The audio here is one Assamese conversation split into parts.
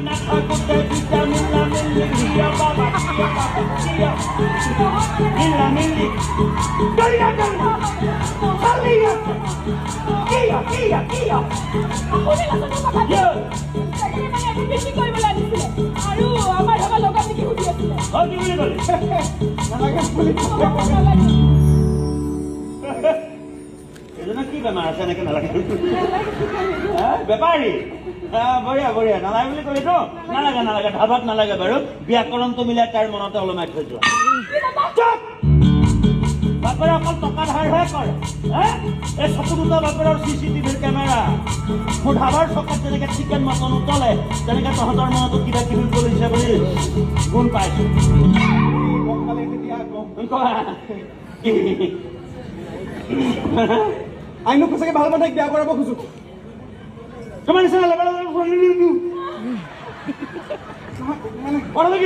নাথাকোতে দুটা মিলা মিলি কিয় বাবা, কিয় বাবা, কিয় মিলা মিলি দলিয়া দলিয়া চলি আছে? কিয়, কিয়, কিয়? আপুনি নাজানে কথা। কিয়? তেখেতে মানে একো বিক্ৰী কৰিবলৈ আনিছিলে আৰু আমাৰ ধাবা লগাম নেকি সুধি আছিলে। অ, কি বুলি ক'লি? নালাগে বুলি। নালাগে। এজনৰ কি বেমাৰ আছে এনেকে নালাগে? হা, বেপাৰী। বঢ়িয়া বঢ়িয়া। নালাগে বুলি ক'লিতো? নালাগে, নালাগে, ধাবাত নালাগে বাৰু। ব্যাকৰণটো মিলাই তাইৰ মনতে ওলমাই থৈ যোৱা। চুপ! বাপেৰে অকল টকা ধাৰহে কৰে, হে? এই চকু দুটা বাপেৰৰ চিচিটিভিৰ কেমেৰা। মোৰ ধাবাৰ চকত যেনেকে চিকেন মটন উতলে, তেনেকে তহঁতৰ মনতো কিবা কিবি উতলিছে বুলি গুণ পাইছো। গম পালে তেতিয়া গম। কোৱা। কি? আইনুক সঁচাকে ভাল পাওঁ, তাইক বিয়া কৰাব খোজো। তোমাৰ নিচিনা লেবেল। মানে কি?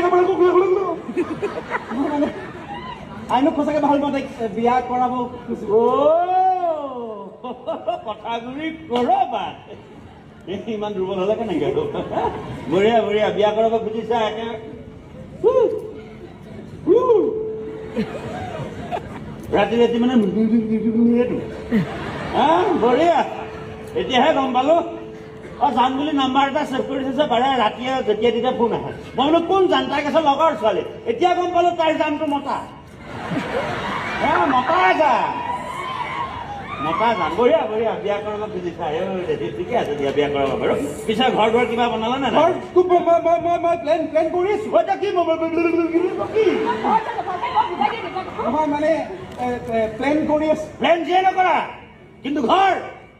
মানে আইনুক সঁচাকে ভাল পাওঁ, তাইক বিয়া কৰাব খোজো। অ, কথাগুৰি কৰবাত ইমান দুৰ্বল হলে কেনেকে? বঢ়িয়া বঢ়িয়া। বিয়া কৰাব খুজিছা একে হু, হু। ৰাতি ৰাতি মানে এইটো। হা, বঢ়িয়া, এতিয়াহে গম পালো। অ, জান বুলি নাম্বাৰ এটা ছেভ কৰি থৈছে বাৰে, ৰাতিয়ে যেতিয়া তেতিয়া ফোন আহে। মই বোলো কোন জান? তাই কৈছে লগৰ ছোৱালী। এতিয়া গম পালো তাইৰ জানটো মতা। হে, মতা জান, মতা জান। বঢ়িয়া বঢ়িয়া। বিয়া কৰাব খুজিছা, ঠিকে আছে দিয়া, বিয়া কৰাব বাৰু। পিছে ঘৰ দুৱাৰ কিবা বনালা নে নাই? ঘৰটো মই মই মই মই প্লেন প্লেন কৰি আছো। এতিয়া কি কি? নহয়, মানে প্লেন কৰি আছো। প্লেন যিয়ে নকৰা, কিন্তু ঘৰ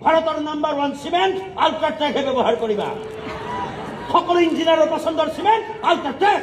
ভাৰতৰ নাম্বাৰ ওৱান চিমেণ্ট আল্ট্ৰাটেকহে ব্যৱহাৰ কৰিবা। সকলো ইঞ্জিনিয়াৰৰ পচন্দৰ চিমেণ্ট আল্ট্ৰাটেক।